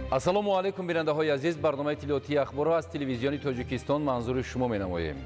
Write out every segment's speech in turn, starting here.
Ассалому алайкум, бинандаҳои азиз. Барномаи иттилоотии ахборро аз телевизиони Тоҷикистон манзури шумо менамоем.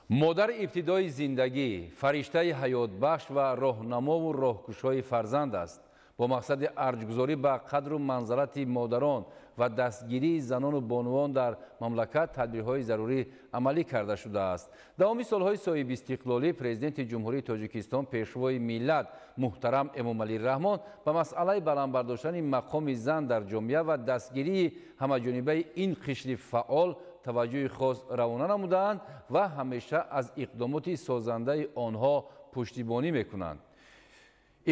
Модар ибтидои зиндагӣ, фариштаи ҳаётбахш ва роҳнамову роҳкушои фарзанд аст. Бо мақсади арҷгузорӣ ба қадру манзалати модарон ва дастгирии занону бонувон дар мамлакат тадбирҳои зарурӣ амалӣ карда шудааст. Давоми солҳои соҳибистиқлолӣ Президенти Ҷумҳурии Тоҷикистон, Пешвои миллат муҳтарам Эмомалӣ Раҳмон ба масъалаи баланд бардоштани мақоми зан дар ҷомеа ва дастгирии ҳамаҷонибаи ин қишри фаъол таваҷҷӯҳи хос равона намудаанд ва ҳамеша аз иқдомоти созандаи онҳо пуштибонӣ мекунанд.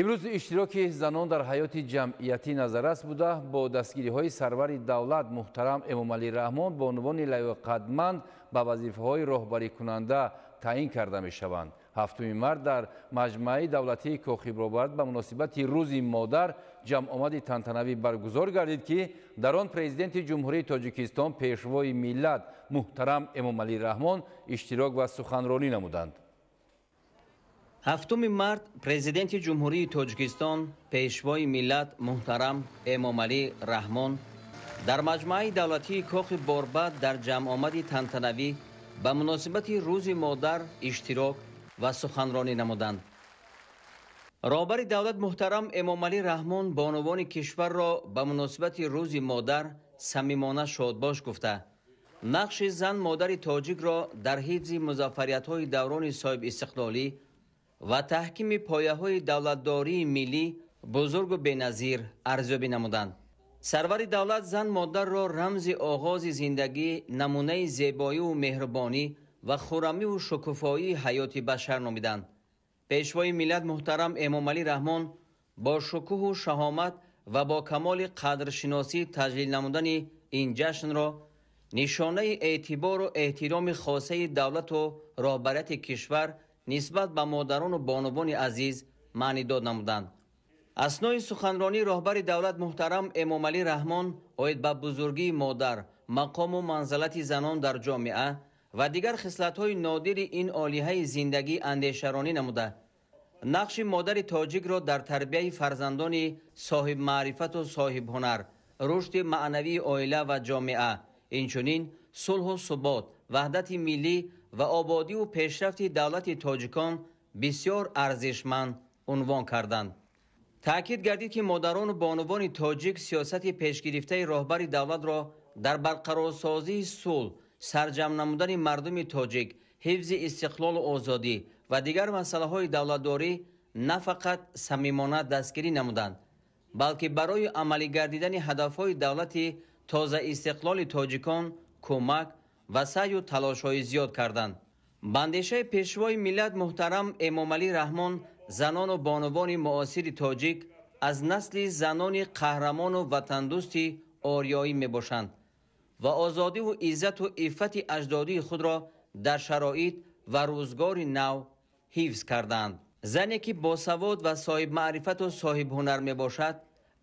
Имрӯз иштироки занон дар ҳаёти ҷамъиятӣ назаррас буда, бо дастгириҳои сарвари давлат муҳтарам Эмомалӣ Раҳмон бонувони лаёқатманд ба вазифаҳои роҳбарикунанда таъин карда мешаванд. 7 март дар маҷмааи давлатии Кохи Барбад ба муносибати Рӯзи модар ҷамъомади тантанавӣ баргузор гардид, ки дар он Президенти Ҷумҳурии Тоҷикистон, Пешвои миллат муҳтарам Эмомалӣ Раҳмон иштирок ва суханронӣ намуданд. 7 март Президенти Ҷумҳурии Тоҷикистон, Пешвои миллат муҳтарам Эмомалӣ Раҳмон дар маҷмааи давлатии Кохи Борбад дар ҷамъомади тантанавӣ ба муносибати Рӯзи модар иштирок ва суханронӣ намуданд. Роҳбари давлат муҳтарам Эмомалӣ Раҳмон бонувони кишварро ба муносибати Рӯзи модар самимона шодбош гуфта, нақши зан модари тоҷикро дар ҳифзи музаффариятҳои даврони соҳибистиқлолӣ ва таҳкими пояҳои давлатдории миллӣ бузургу беназир арзёбӣ намуданд. Сарвари давлат зан модарро рамзи оғози зиндагӣ, намунаи зебоиву меҳрубонӣ ва хуррамиву шукуфоии ҳаёти башар номиданд. Пешвои миллат муҳтарам Эмомалӣ Раҳмон бо шукӯҳу шаҳомат ва бо камоли қадршиносӣ таҷлил намудани ин ҷашнро нишонаи эътибору эҳтироми хосаи давлату роҳбарияти кишвар нисбат ба модарону бонувони азиз маънидод намуданд. Аснои суханронии роҳбари давлат муҳтарам Эмомалӣ Раҳмон оид ба бузургии модар, мақому манзалати занон дар ҷомеа ва дигар хислатҳои нодири ин олиҳаи зиндагӣ андешаронӣ намуда, нақши модари тоҷикро дар тарбияи фарзандони соҳибмаърифату соҳибҳунар, рушди маънавии оила ва ҷомеа, инчунин сулҳу субот, ваҳдати миллӣ ва ободиву пешрафти давлати тоҷикон бисёр арзишманд унвон карданд. Таъкид гардид, ки модарону бонувони тоҷик сиёсати пешгирифтаи роҳбари давлатро дар барқарорсозии сулҳ, сарҷамъ намудани мардуми тоҷик, ҳифзи истиқлолу озодӣ ва дигар масъалаҳои давлатдорӣ на фақат самимона дастгирӣ намуданд, балки барои амалӣ гардидани ҳадафҳои давлати тозаистиқлоли тоҷикон кӯмак ва саъю талошҳои зиёд карданд. Ба андешаи Пешвои миллат муҳтарам Эмомалӣ Раҳмон, занону бонувони муосири тоҷик аз насли занони қаҳрамону ватандӯсти ориёӣ мебошанд ва озодиву иззату иффати аҷдодии худро дар шароит ва рӯзгори нав ҳифз кардаанд. Зане ки босавод ва соҳибмаърифату соҳибҳунар мебошад,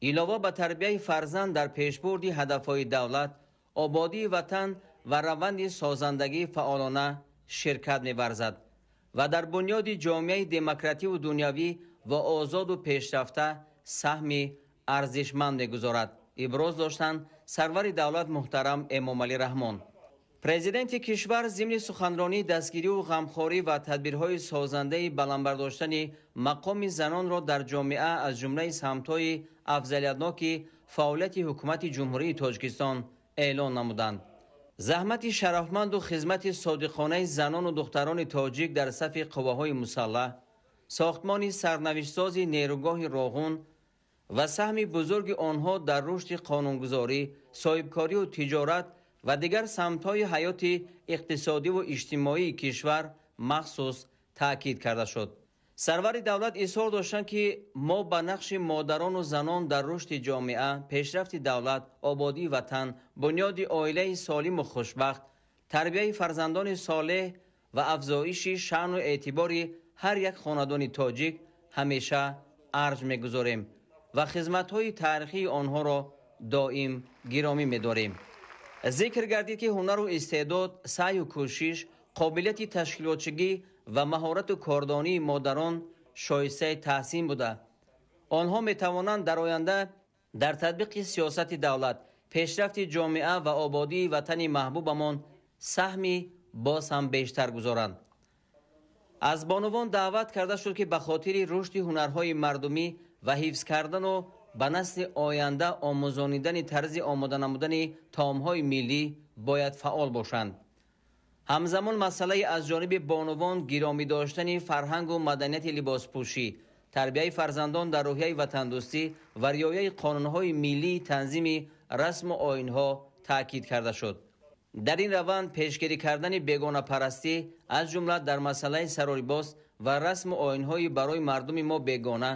илова ба тарбияи фарзанд дар пешбурди ҳадафҳои давлат, ободии ватан ва раванди созандагӣ фаъолона ширкат меварзад ва дар бунёди ҷомеаи демокративу дунявӣ ва озоду пешрафта саҳми арзишманд мегузорад, иброз доштанд сарвари давлат муҳтарам Эмомалӣ Раҳмон. Президенти кишвар зимни суханронии дастгириву ғамхорӣ ва тадбирҳои созандаи баланд бардоштани мақоми занонро дар ҷомеа аз ҷумлаи самтҳои афзалиятноки фаъолияти ҳукумати Ҷумҳурии Тоҷикистон эълон намуданд. Заҳмати шарафманду хизмати содиқонаи занону духтарони тоҷик дар сафи қувваҳои мусаллаҳ, сохтмони сарнавиштсози нерӯгоҳи Роғун ва саҳми бузурги онҳо дар рушди қонунгузорӣ, соҳибкориву тиҷорат ва дигар самтҳои ҳаёти иқтисодиву иҷтимоии кишвар махсус таъкид карда шуд. Сарвари давлат изҳор доштанд, ки мо ба нақши модарону занон дар рушди ҷомеа, пешрафти давлат, ободии ватан, бунёди оилаи солиму хушбахт, тарбияи фарзандони солеҳ ва афзоиши шаъну эътибори ҳар як хонадони тоҷик ҳамеша арҷ мегузорем ва хизматҳои таърихии онҳоро доим гиромӣ медорем. Зикр гардид, ки ҳунару истеъдод, саъю кӯшиш, қобилияти ташкилотчигӣ ва маҳорату кордонии модарон шоистаи таҳсин буда, онҳо метавонанд дар оянда Дар татбиқи сиёсати давлат, пешрафти ҷомеа ва ободии ватани маҳбубамон саҳми боз ҳам бештар гузоранд. Аз бонувон даъват карда шуд, ки ба хотири рушди ҳунарҳои мардумӣ ва ҳифз кардану ба насли оянда омӯзонидани тарзи омода намудани таомҳои миллӣ бояд фаъол бошанд. Ҳамзамон масъалаи аз ҷониби бонувон гиромӣ доштани фарҳангу маданияти либоспӯшӣ, тарбияи фарзандон дар рӯҳияи ватандӯстӣ ва риояи қонунҳои миллии танзими расму оинҳо таъкид карда шуд. Дар ин раванд пешгирӣ кардани бегонапарастӣ, аз ҷумла дар масъалаи саролибос ва расму оинҳои барои мардуми мо бегона,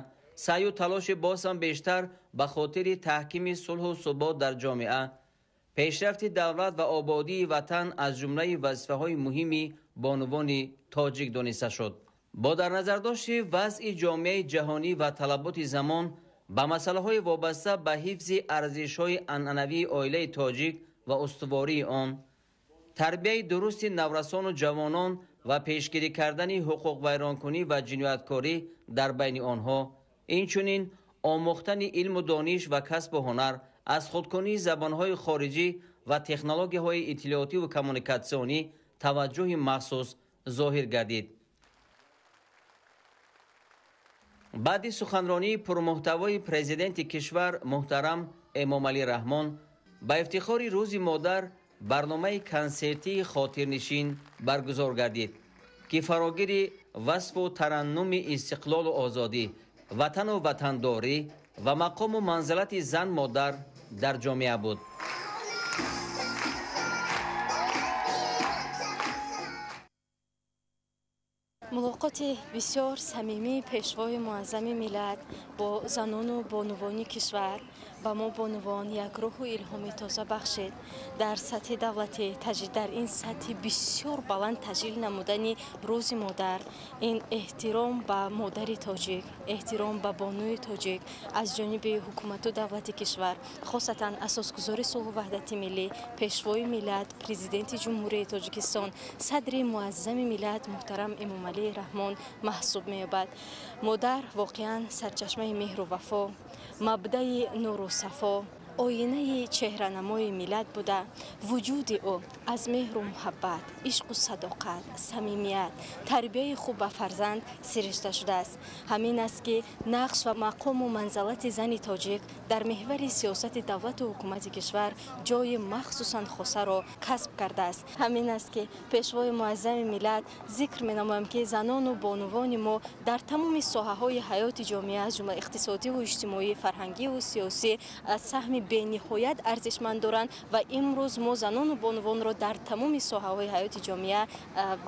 саъю талоши боз ҳам бештар ба хотири таҳкими сулҳу субот дар ҷомеа, пешрафти давлат ва ободии ватан аз ҷумлаи вазифаҳои муҳими бонувони тоҷик дониста шуд. Бо дар назардошти вазъи ҷомеаи ҷаҳонӣ ва талаботи замон ба масъалаҳои вобаста ба ҳифзи арзишҳои анъанавии оилаи тоҷик ва устувории он, тарбияи дурусти наврасону ҷавонон ва пешгирӣ кардани ҳуқуқвайронкунӣ ва ҷинояткорӣ дар байни онҳо, инчунин омӯхтани илму дониш ва касбу ҳунар, аз худкунии забонҳои хориҷӣ ва технологияҳои иттилоотиву коммуникатсионӣ таваҷҷӯҳи махсус зоҳир гардид. Баъди суханронии пурмуҳтавои президенти кишвар муҳтарам Эмомалӣ Раҳмон ба ифтихори Рӯзи модар барномаи консертии хотирнишин баргузор гардид, ки фарогири васфу тараннуми истиқлолу озодӣ, ватану ватандорӣ ва мақому манзилати зан-модар дар ҷомеа буд. Мулоқоти бисёр самимии пешвои муаззами миллат бо занону бонувони кишвар ба мо бонувон як рӯҳу илҳоми тоза бахшид. Дар сатҳи давлатӣ дар ин сатҳи бисёр баланд таҷлил намудани Рӯзи модар, ин эҳтиром ба модари тоҷик, эҳтиром ба бонуи тоҷик аз ҷониби ҳукумату давлати кишвар, хосатан асосгузори сулҳу ваҳдати миллӣ, пешвои миллат, президенти Ҷумҳурии Тоҷикистон, садри муаззами миллат муҳтарам Эмомалӣ Раҳмон маҳсуб меёбад. Модар воқеан сарчашмаи меҳру вафо, мабдаи нуру сафо, оинаи чеҳранамои миллат буда, вуҷуди ӯ аз меҳру муҳаббат, ишқу садоқат, самимият, тарбияи хуб ба фарзанд сиришта шудааст. Ҳамин аст, ки нақш ва мақому манзалати зани тоҷик дар меҳвари сиёсати давлату ҳукумати кишвар ҷойи махсусан хосаро касб кардааст. Ҳамин аст, ки пешвои муаззами миллат зикр менамоям, ки занону бонувони мо дар тамоми соҳаҳои ҳаёти ҷомеа, аз ҷумла иқтисодиву иҷтимоӣ, фарҳангиву сиёсӣ саҳми бениҳоят арзишманд доранд ва имрӯз мо занону бонувонро дар тамоми соҳаҳои ҳаёти ҷомеа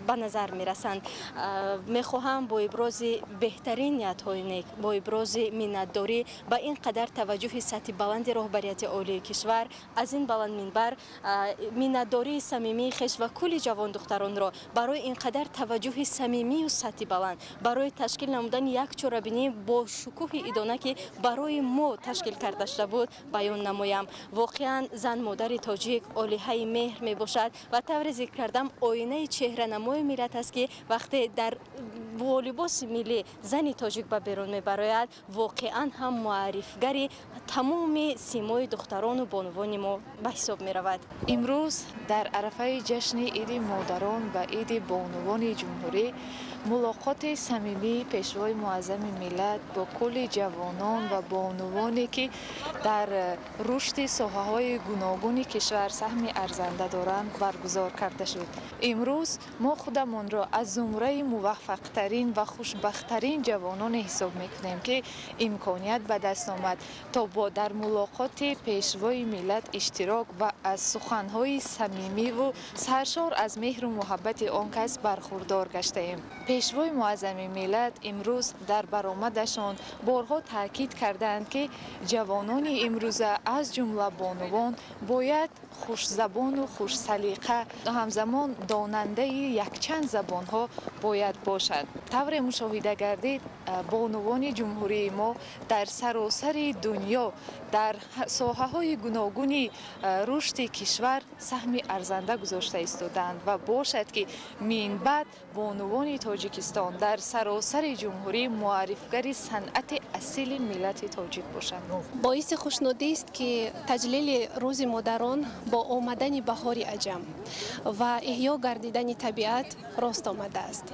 ба назар мерасанд. Мехоҳам бо ибрози беҳтарин ниятҳои нек, бо ибрози миннатдорӣ ба ин қадар таваҷҷӯҳи сатҳи баланди роҳбарияти олии кишвар аз ин баланд минбар миннатдории самимии хеш ва кулли ҷавондухтаронро барои ин қадар таваҷҷӯҳи самимию сатҳи баланд, барои ташкил намудани як чорабинӣ бо шукӯҳи идона, ки барои мо ташкил карда шуда буд, баён намоям. Воқеан зан модари тоҷик олиҳаи меҳр мебошад ва тавре зикр кардам, оинаи чеҳранамои миллат аст, ки вақте дар бо либоси миллӣ зани тоҷик ба берун мебарояд, воқеан ҳам муаррифгари тамоми симои духтарону бонувони мо ба ҳисоб меравад. Имрӯз дар арафаи ҷашни Иди модарон ва Иди бонувони ҷумҳурӣ мулоқоти самимии пешвои муаззами миллат бо кулли ҷавонон ва бонувоне, ки дар рушди соҳаҳои гуногуни кишвар саҳми арзанда доранд, баргузор карда шуд. Имрӯз мо худамонро аз зумраи муваффақтарин ва хушбахттарин ҷавононе ҳисоб мекунем, ки имконият ба даст омад то бо дар мулоқоти пешвои миллат иштирок ва аз суханҳои самимиву саршор аз меҳру муҳаббати он кас бархурдор гаштаем. Пешвои муаззами миллат имрӯз дар баромадашон борҳо таъкид кардаанд, ки ҷавонони имрӯза, аз ҷумла бонувон, бояд хушзабону хушсалиқа, ҳамзамон донандаи якчанд забонҳо бояд бошанд. Тавре мушоҳида гардид, Бонувони ҷумҳурии мо дар саросари дунё дар соҳаҳои гуногуни рушди кишвар саҳми арзанда гузошта истодаанд ва бошад, ки минбаъд бонувони Тоҷикистон дар саросари ҷумҳурӣ муаррифгари санъати асили миллати тоҷик бошанд. Боиси хушнудист, ки таҷлили Рӯзи модарон бо омадани баҳори аҷам ва эҳё гардидани табиат рост омадааст.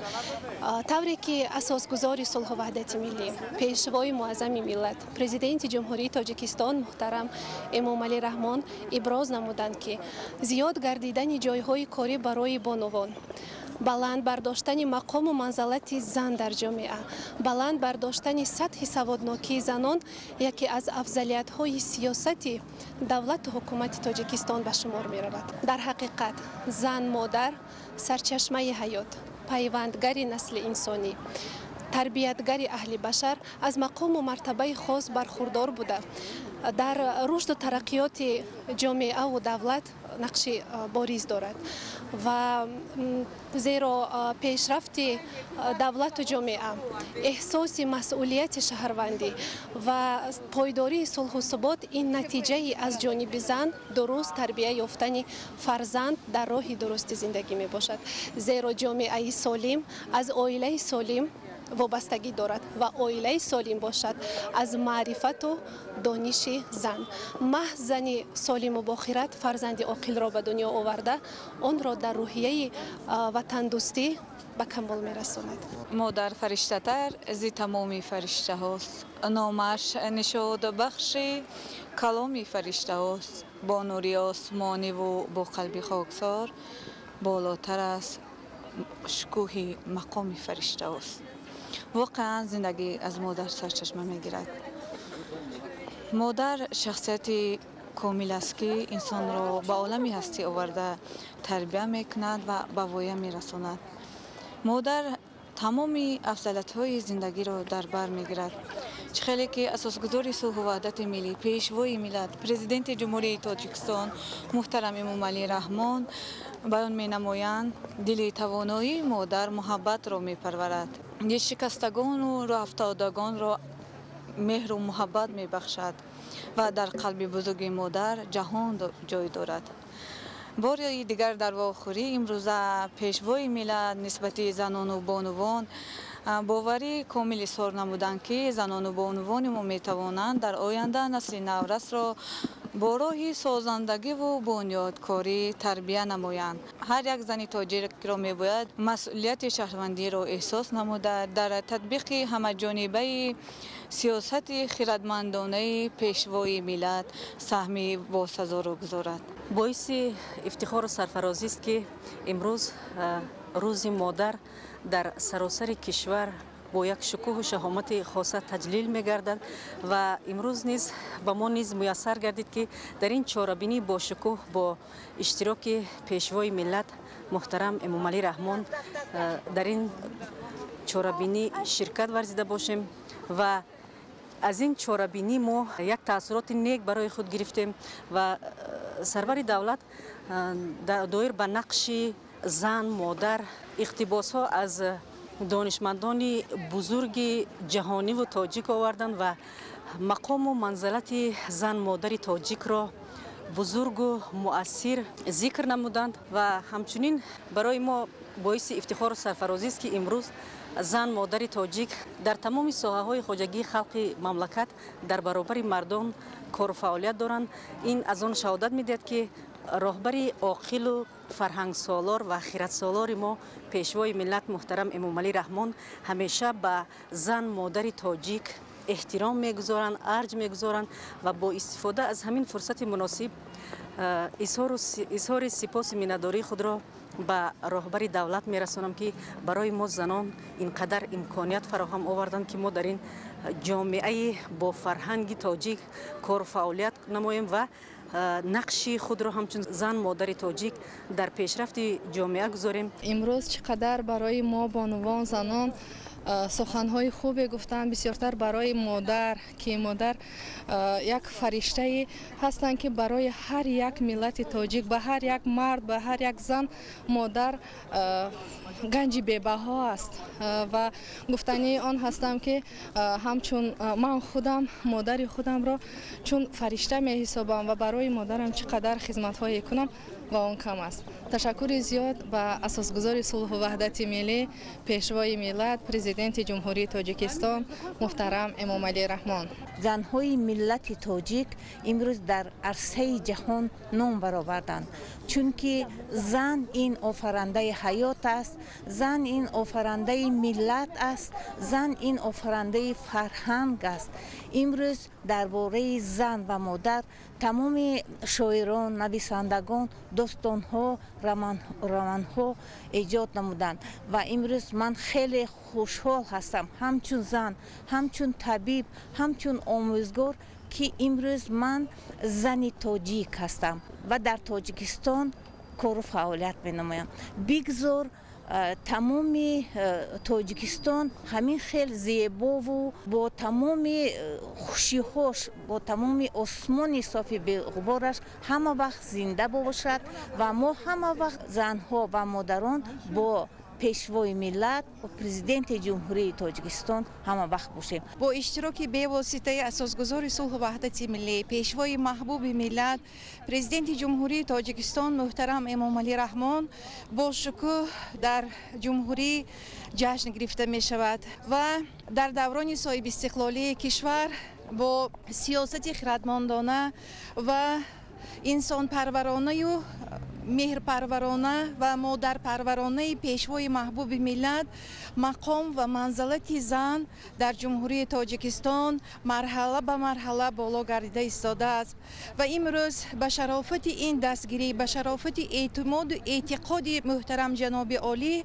Тавре ки асосгузори сулҳу ваҳдати миллӣ, Пешвои муаззами миллат, Президенти Ҷумҳурии Тоҷикистон муҳтарам Эмомалӣ Раҳмон иброз намуданд, ки зиёд гардидани ҷойҳои корӣ барои бонувон, баланд бардоштани мақому манзалати зан дар ҷомеа, баланд бардоштани сатҳи саводнокии занон яке аз афзалиятҳои сиёсати давлату ҳукумати Тоҷикистон ба шумор меравад. Дар ҳақиқат, зан модар сарчашмаи ҳаёт, пайвандгари насли инсонӣ, тарбиятгари аҳли башар, аз мақому мартабаи хос бархурдор буда, дар рушду тараққиёти ҷомеаву давлат нақши бориз дорад ва зеро пешрафти давлату ҷомеа, эҳсоси масъулияти шаҳрвандӣ ва пойдории сулҳу субот ин натиҷаи аз ҷониби зан дуруст тарбия ёфтани фарзанд дар роҳи дурусти зиндагӣ мебошад. Зеро ҷомеаи солим аз оилаи солим вобастагӣ дорад ва оилаи солим бошад аз маърифату дониши зан. Маҳз зани солиму бохират фарзанди оқилро ба дунё оварда, онро дар рӯҳияи ватандӯстӣ ба камол мерасонад. Модар фариштатар зи тамоми фариштаҳост, номаш нишодбахши каломи фариштаҳост, бо нури осмониву бо қалби хоксор болотар аз шукӯҳи мақоми фариштаҳост. Воқеан, зиндагӣ аз модар сарчашма мегирад. Модар шахсияти комил аст, ки инсонро ба олами ҳастӣ оварда, тарбия мекунад ва ба воя мерасонад. Модар тамоми афзалиятҳои зиндагиро дар бар мегирад. Чӣ хеле ки асосгузори сулҳу ваҳдати миллӣ, Пешвои миллат, Президенти Ҷумҳурии Тоҷикистон муҳтарам Эмомалӣ Раҳмон баён менамоянд: дили тавоноии модар муҳаббатро мепарварад, дилшикастагону роҳафтодагонро меҳру муҳаббат мебахшад ва дар қалби бузурги модар ҷаҳон ҷой дорад. Бори дигар дар вохӯрии имрӯза Пешвои миллат нисбати занону бонувон боварӣ комил изҳор намуданд, ки занону бонувони мо метавонанд дар оянда насли наврасро бо роҳи созандагиву бунёдкорӣ тарбия намоянд. Ҳар як зани тоҷикро мебояд масъулияти шаҳрвандиро эҳсос намуда, дар татбиқи ҳамаҷонибаи сиёсати хирадмандонаи Пешвои миллат саҳми босазоро гузорад. Боиси ифтихору сарфарозист, ки имрӯз Рӯзи модар дар саросари кишвар бо як шукӯҳу шаҳомати хоса таҷлил мегардад ва имрӯз низ ба мо низ муяссар гардид, ки дар ин чорабинӣ бо шукӯҳ бо иштироки Пешвои миллат муҳтарам Эмомалӣ Раҳмон дар ин чорабинӣ ширкат варзида бошем ва аз ин чорабинӣ мо як таассуроти нек барои худ гирифтем ва сарвари давлат доир ба нақши зан модар иқтибосҳо аз донишмандони бузурги ҷаҳониву тоҷик оварданд ва мақому манзалати зан модари тоҷикро бузургу муассир зикр намуданд. Ва ҳамчунин барои мо боиси ифтихору сарфарозист, ки имрӯз зан модари тоҷик дар тамоми соҳаҳои хоҷагии халқи мамлакат дар баробари мардон кору фаъолият доранд. Ин аз он шаҳодат медиҳад, ки роҳбари оқилу фарҳангсолор ва хиратсолори мо, Пешвои миллат муҳтарам Эмомалӣ Раҳмон ҳамеша ба зан модари тоҷик эҳтиром мегузоранд, арҷ мегузоранд ва бо истифода аз ҳамин фурсати муносиб изҳори сипоси миннатдории худро ба роҳбари давлат мерасонам, ки барои мо занон ин қадар имконият фароҳам оварданд, ки мо дар ин ҷомеаи бо фарҳанги тоҷик кору фаъолият намоем ва нақши худро ҳамчун зан модари тоҷик дар пешрафти ҷомеа гузорем. Имрӯз чӣ қадар барои мо бонувон, занон Суханҳои хубе гуфтанд, бисёртар барои модар, ки модар як фариштае ҳастанд, ки барои ҳар як миллати тоҷик, ба ҳар як мард, ба ҳар як зан модар ганҷи бебаҳо аст. Ва гуфтании он ҳастам, ки ҳамчун ман худам модари худамро чун фаришта меҳисобам ва барои модарам чӣ қадар хизматҳое кунам ва он кам аст. Ташаккури зиёд ба асосгузори сулҳу ваҳдати миллӣ, пешвои миллат, президенти Ҷумҳурии Тоҷикистон муҳтарам Эмомалӣ Раҳмон. Занҳои миллати тоҷик имрӯз дар арсаи ҷаҳон ном бароварданд, чунки зан ин офарандаи ҳаёт аст, зан ин офарандаи миллат аст, зан ин офарандаи фарҳанг аст. Имрӯз дар бораи зан ва модар тамоми шоирон, нависандагон достонҳо, романҳо эҷод намуданд ва имрӯз ман хеле хушҳол ҳастам ҳамчун зан, ҳамчун табиб, ҳамчун омӯзгор, ки имрӯз ман зани тоҷик ҳастам ва дар Тоҷикистон кору фаъолият менамоям. Бигзор тамоми Тоҷикистон ҳамин хел зебову бо тамоми хушиҳош, бо тамоми осмони софи беғубораш ҳама вақт зинда бошад ва мо ҳама вақт занҳо ва модарон бо пешвои миллат ва президенти Ҷумҳурии Тоҷикистон ҳама вақт бошем. Бо иштироки бевоситаи асосгузори сулҳу ваҳдати миллӣ, пешвои маҳбуби миллат, президенти Ҷумҳурии Тоҷикистон муҳтарам Эмомалӣ Раҳмон бо шукӯҳ дар ҷумҳурӣ ҷашн гирифта мешавад ва дар даврони соҳибистиқлолии кишвар бо сиёсати хиратмандона ва инсонпарваронаю меҳрпарварона ва модарпарваронаи пешвои маҳбуби миллат мақом ва манзалати зан дар Ҷумҳурии Тоҷикистон марҳала ба марҳала боло гардида истодааст. Ва имрӯз ба шарофати ин дастгирӣ, ба шарофати эътимоду эътиқоди муҳтарам ҷаноби олӣ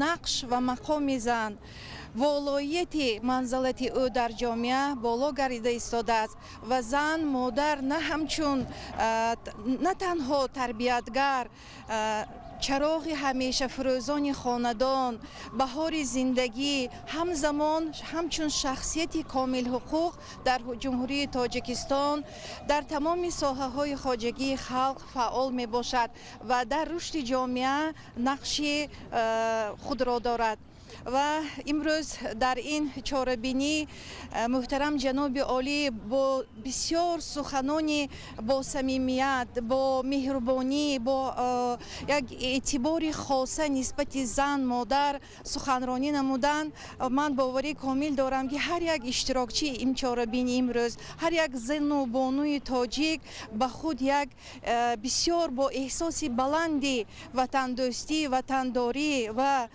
нақш ва мақоми зан, волоияти манзалати ӯ дар ҷомеа боло гардида истодааст ва зан, модар на ҳамчун на танҳо тарбиятгар, чароғи ҳамеша фурӯзони хонадон, баҳори зиндагӣ, ҳамзамон ҳамчун шахсияти комилҳуқуқ дар Ҷумҳурии Тоҷикистон дар тамоми соҳаҳои хоҷагии халқ фаъол мебошад ва дар рушди ҷомеа нақши худро дорад. Ва имрӯз дар ин чорабинӣ муҳтарам ҷаноби олӣ бо бисёр суханони бо самимият, бо меҳрубонӣ, бо як эътибори хоса нисбати зан, модар суханронӣ намуданд. Ман боварии комил дорам, ки ҳар як иштирокчии ин чорабинӣ имрӯз, ҳар як зану бонуи тоҷик ба худ як бисёр бо эҳсоси баланди ватандӯстӣ, ватандорӣ ва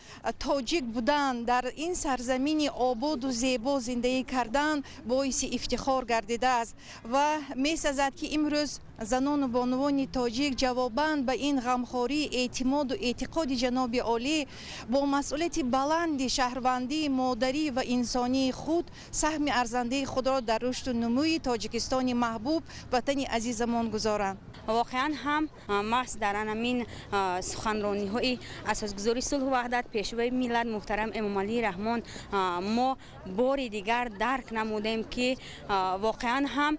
тоҷик будан, дар ин сарзамини ободу зебо зиндагӣ кардан боиси ифтихор гардидааст. Ва месазад, ки имрӯз занону бонувони тоҷик ҷавобан ба ин ғамхории эътимоду эътиқоди ҷаноби олӣ бо масъулияти баланди шаҳрвандии, модарӣ ва инсонии худ саҳми арзандаи худро дар рушду нумӯи Тоҷикистони маҳбуб, ватани азизамон гузоранд. Воқеан ҳам маҳз дар ҳамин суханрониҳои асосгузори сулҳу ваҳдат, пешвои миллат муҳтарам Эмомалӣ Раҳмон мо бори дигар дарк намудем, ки воқеан ҳам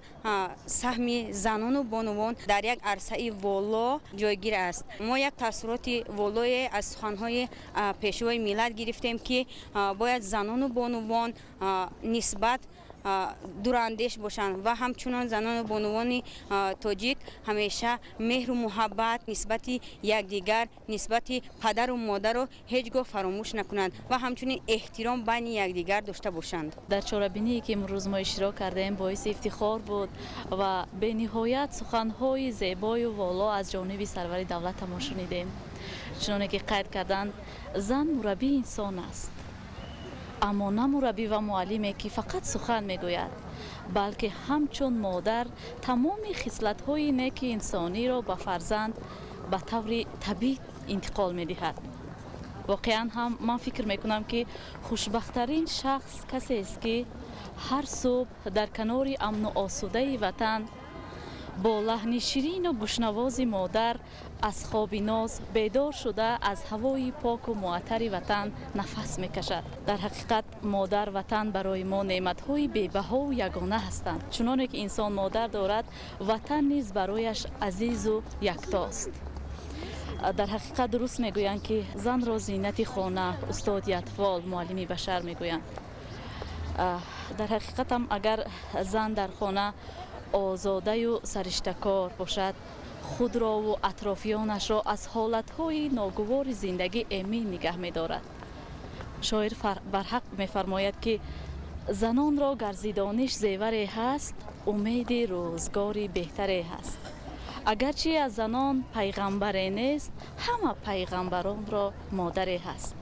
саҳми занону бонувон дар як арсаи воло ҷойгир аст. Мо як таассуроти волое аз суханҳои пешвои миллат гирифтем, ки бояд занону бонувон нисбат дурандеш бошанд ва ҳамчунон занону бонувони тоҷик ҳамеша меҳру муҳаббат нисбати якдигар, нисбати падару модарро ҳеҷ гоҳ фаромӯш накунанд ва ҳамчунин эҳтиром байни якдигар дошта бошанд. Дар чорабиние ки имрӯз мо иштирок кардаем, боиси ифтихор буд ва бениҳоят суханҳои зебою воло аз ҷониби сарвари давлатамон шунидем. Чуноне ки қайд карданд, зан мураббии инсон аст, аммо на мураббӣ ва муаллиме, ки фақат сухан мегӯяд, балки ҳамчун модар тамоми хислатҳои неки инсониро ба фарзанд ба таври табиӣ интиқол медиҳад. Воқеан ҳам ман фикр мекунам, ки хушбахттарин шахс касест, ки ҳар субҳ дар канори амну осудаи ватан Бо лаҳни ширину гӯшнавози модар аз хоби ноз бедор шуда, аз ҳавои поку муаттари ватан нафас мекашад. Дар ҳақиқат модар ватан барои мо неъматҳои бебаҳову ягона ҳастанд. Чуноне ки инсон модар дорад, ватан низ барояш азизу яктост. Дар ҳақиқат дуруст мегӯянд, ки занро зинати хона, устоди атфол, муаллими башар мегӯянд. Дар ҳақиқатам агар зан дар хона озодаю сариштакор бошад, худрову атрофиёнашро аз ҳолатҳои ногувори зиндагӣ эмин нигаҳ медорад. Шоир барҳақ мефармояд, ки занонро гар зи дониш зеваре ҳаст, умеди рӯзгори беҳтаре ҳаст. Агарчи аз занон пайғамбаре нест, ҳама пайғамбаронро модаре ҳаст.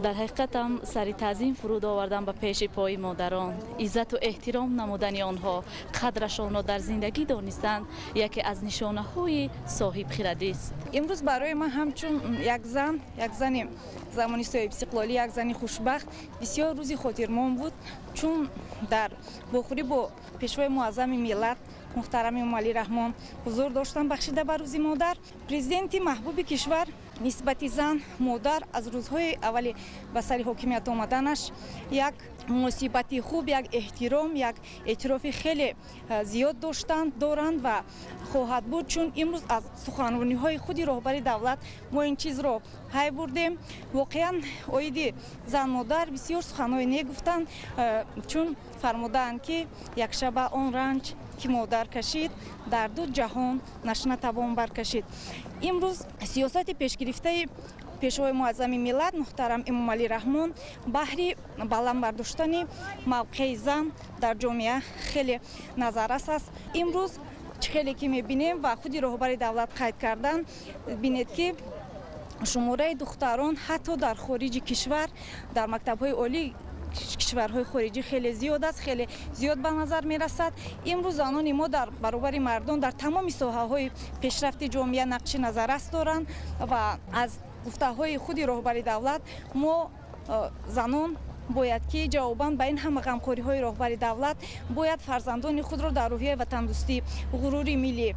Дар ҳақиқатам сари таъзим фуруд овардан ба пеши пои модарон, иззату эҳтиром намудани онҳо, қадрашонро дар зиндагӣ донистан яке аз нишонаҳои соҳибхирадист. Имрӯз барои ман ҳамчун як зан, як зани замони соҳибистиқлолӣ, як зани хушбахт бисёр рӯзи хотирмон буд, чун дар вохӯрӣ бо пешвои муаззами миллат муҳтарам Эмомалӣ Раҳмон ҳузур доштам, бахшида ба рӯзи модар. Президенти маҳбуби кишвар нисбати зан модар аз рӯзҳои аввали ба сари ҳокимият омаданаш як муносибати хуб, як эҳтиром, як эътирофи хеле зиёд доштанд, доранд ва хоҳад буд, чун имрӯз аз суханрониҳои худи роҳбари давлат мо ин чизро пай бурдем. Воқеан оиди зан модар бисёр суханҳое негуфтанд, чун фармудаанд, ки якшаба он ранҷ ки модар кашид, дар ду ҷаҳон нашнатавон баркашид. Имрӯз сиёсати пешгирифтаи пешвои муаззами миллат муҳтарам Эмомалӣ Раҳмон баҳри баланд бардоштани мавқеи зан дар ҷомеа хеле назаррас аст. Имрӯз чӣ хеле ки мебинем ва худи роҳбари давлат қайд кардан, бинед, ки шумораи духтарон ҳатто дар хориҷи кишвар, дар мактабҳои олӣ кишварҳои хориҷӣ хеле зиёд аст, хеле зиёд ба назар мерасад. Имрӯз занони мо дар баробари мардон дар тамоми соҳаҳои пешрафти ҷомеа нақши назаррас доранд ва аз гуфтаҳои худи роҳбари давлат мо занон бояд ки ҷавобан ба ин ҳама ғамхориҳои роҳбари давлат бояд фарзандони худро дар рӯҳияи ватандӯстӣ, ғурури миллӣ,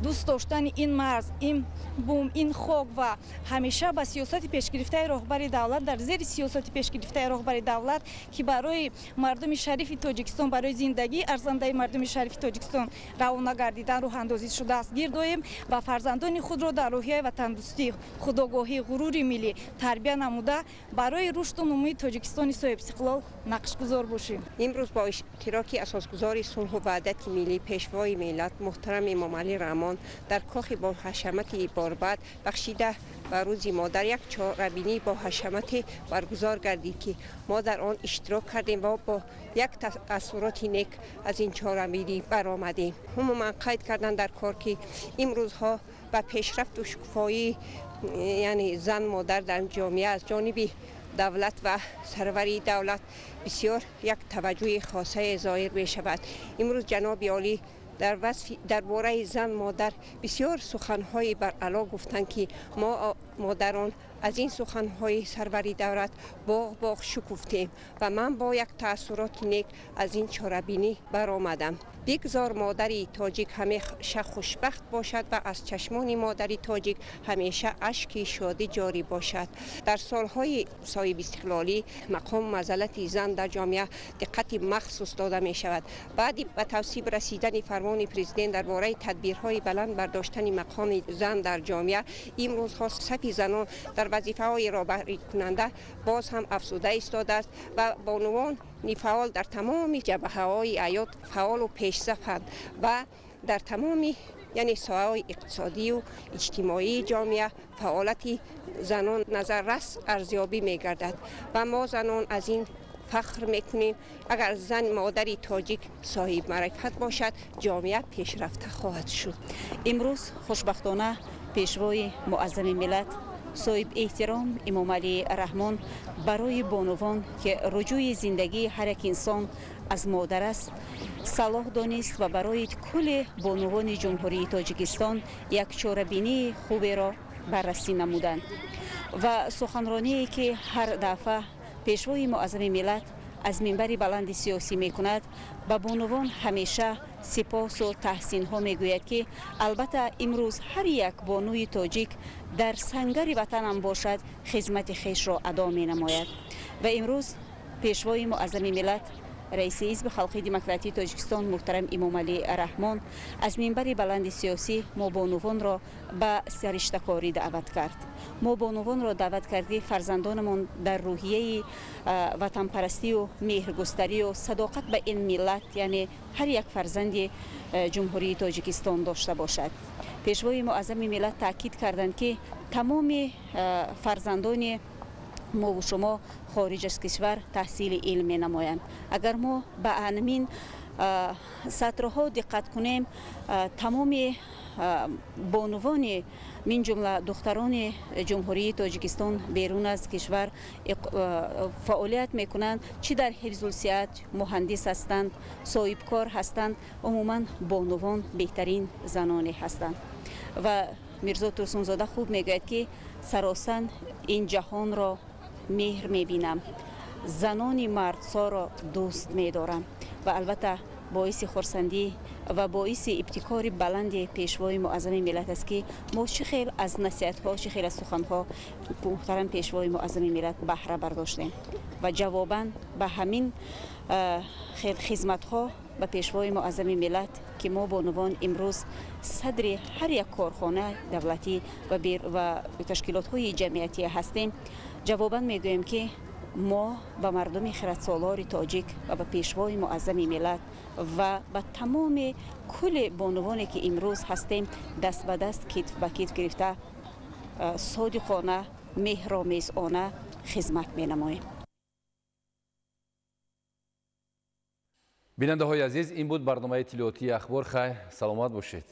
дӯст доштани ин марз, ин бум, ин хок ва ҳамеша ба сиёсати пешгирифтаи роҳбари давлат, дар зери сиёсати пешгирифтаи роҳбари давлат, ки барои мардуми шарифи Тоҷикистон, барои зиндагии арзандаи мардуми шарифи Тоҷикистон равона гардидан рӯҳандозӣ шудааст, гирдоем ва фарзандони худро дар рӯҳияи ватандӯстӣ, худогоҳӣ, ғурури миллӣ тарбия намуда, барои рушду нумӯи Тоҷикистони соҳибистиқлол нақшгузор бошем. Имрӯз бо иштироки асосгузори сулҳу ваҳдати миллӣ, пешвои миллат муҳтарам Эмомалӣ Раҳмон дар кохи бо ҳашамати Борбад бахшида ба рӯзи модар як чорабинӣ бо ҳашамате баргузор гардид, ки мо дар он иштирок кардем ва бо як таассуроти нек аз ин чорабинӣ баромадем. Умуман қайд кардан дар кор, ки имрӯзҳо ба пешрафту шукуфоӣ, яъне зан модар дар ҷомеа аз ҷониби давлат ва сарвари давлат бисёр як таваҷҷӯҳи хосае зоҳир мешавад. Имрӯз ҷаноби олӣ дар васфи дар бораи зан модар бисёр суханҳои баръало гуфтанд, ки мо модарон аз ин суханҳои сарвари давлат боғ боғ шукуфтем ва ман бо як таассуроти нек аз ин чорабинӣ баромадам. Бигзор модари тоҷик ҳамеша хушбахт бошад ва аз чашмони модари тоҷик ҳамеша ашки шодӣ ҷорӣ бошад. Дар солҳои соҳибистиқлолӣ мақому манзалати зан дар ҷомеа диққати махсус дода мешавад. Баъди ба тавсиб расидани фармони президент дар бораи тадбирҳои баланд бардоштани мақоми зан дар ҷомеа, имрӯзҳо сафи занон дар вазифаҳои роҳбарикунанда боз ҳам афзуда истодааст ва бонувони фаъол дар тамоми ҷабҳаҳои ҳаёт фаъолу пешсафанд ва дар тамоми, яъне соҳаҳои иқтисодию иҷтимоии ҷомеа фаъолияти занон назаррас арзёбӣ мегардад ва мо занон аз ин фахр мекунем. Агар зан модари тоҷик соҳиб маърифат бошад, ҷомеа пешрафта хоҳад шуд. Имрӯз хушбахтона пешвои муаззами миллат соҳиб эҳтиром Эмомалӣ Раҳмон барои бонувон, ки руҷӯи зиндагии ҳар як инсон аз модар аст, салоҳ донист ва барои кулли бонувони Ҷумҳурии Тоҷикистон як чорабинии хуберо баррасӣ намуданд ва суханроние, ки ҳар дафъа пешвои муаззами миллат аз минбари баланди сиёсӣ мекунад, ба бонувон ҳамеша сипосу таҳсинҳо мегӯяд, ки албатта имрӯз ҳар як бонуи тоҷик дар сангари ватанам бошад, хизмати хешро адо менамояд. Ва имрӯз пешвои муаззами миллат, раиси Ҳизби халқии демократии Тоҷикистон муҳтарам Эмомалӣ Раҳмон аз минбари баланди сиёсӣ мо бонувонро ба сариштакорӣ даъват кард. Мо бонувонро даъват кард, ки фарзандонамон дар рӯҳияи ватанпарастию меҳргустарию садоқат ба ин миллат, яъне ҳар як фарзанди Ҷумҳурии Тоҷикистон дошта бошад. Пешвои муаззами миллат таъкид карданд, ки тамоми фарзандони мову шумо хориҷ аз кишвар таҳсили илм менамоянд. Агар мо ба ҳамин сатрҳо диққат кунем, тамоми бонувони, мин ҷумла духтарони Ҷумҳурии Тоҷикистон берун аз кишвар фаъолият мекунанд, чӣ дар ҳифзулсиҳат, муҳандис ҳастанд, соҳибкор ҳастанд, умуман бонувон беҳтарин заноне ҳастанд. Ва Мирзо Турсунзода хуб мегӯяд, ки саросан ин ҷаҳонро меҳр мебинам, занони мардсоро дӯст медорам. Ва албатта боиси хурсандӣ ва боиси ибтикори баланди пешвои муаззами миллат аст, ки мо чӣ хел аз насиҳатҳо, чӣ хел аз суханҳо муҳтарам пешвои муаззами миллат баҳра бардоштем. Ва ҷавобан ба ҳамин хел хизматҳо ба пешвои муаззами миллат, ки мо бонувон имрӯз садри ҳар як корхона давлатӣ ва ташкилотҳои ҷамъиятӣ ҳастем, ҷавобан мегӯем, ки мо ба мардуми хиратсолори тоҷик ва ба пешвои муаззами миллат ва ба тамоми кулли бонувоне, ки имрӯз ҳастем, даст ба даст, китф ба китф гирифта, содиқона, меҳромезона хизмат менамоем. Бинандаҳои азиз, ин буд барномаи иттилоотии Ахбор. Хайр, саломат бошед.